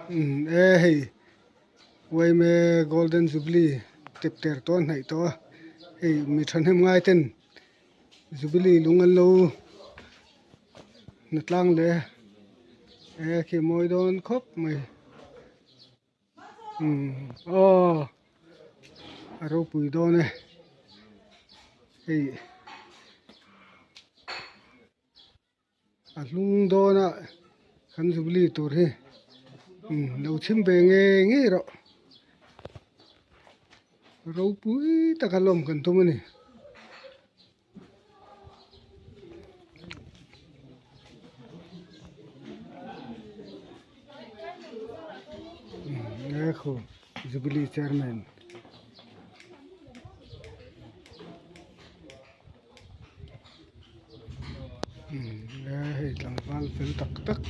Umm e hei yma golden jubilee tep ter tawh a hnaih tawh a hei mi thahnem ngai ten jubilee lung an lo hnatlang leh a e khi mawi dawn khawp mai umm aw a ropui dawn e hei. A hlung dawna kan jubilee tur hi lo chhim ve ngei ngei rawh ropui taka lawm kan tum a ni. Jubilee chairman. Hei tlangval fel tak tak.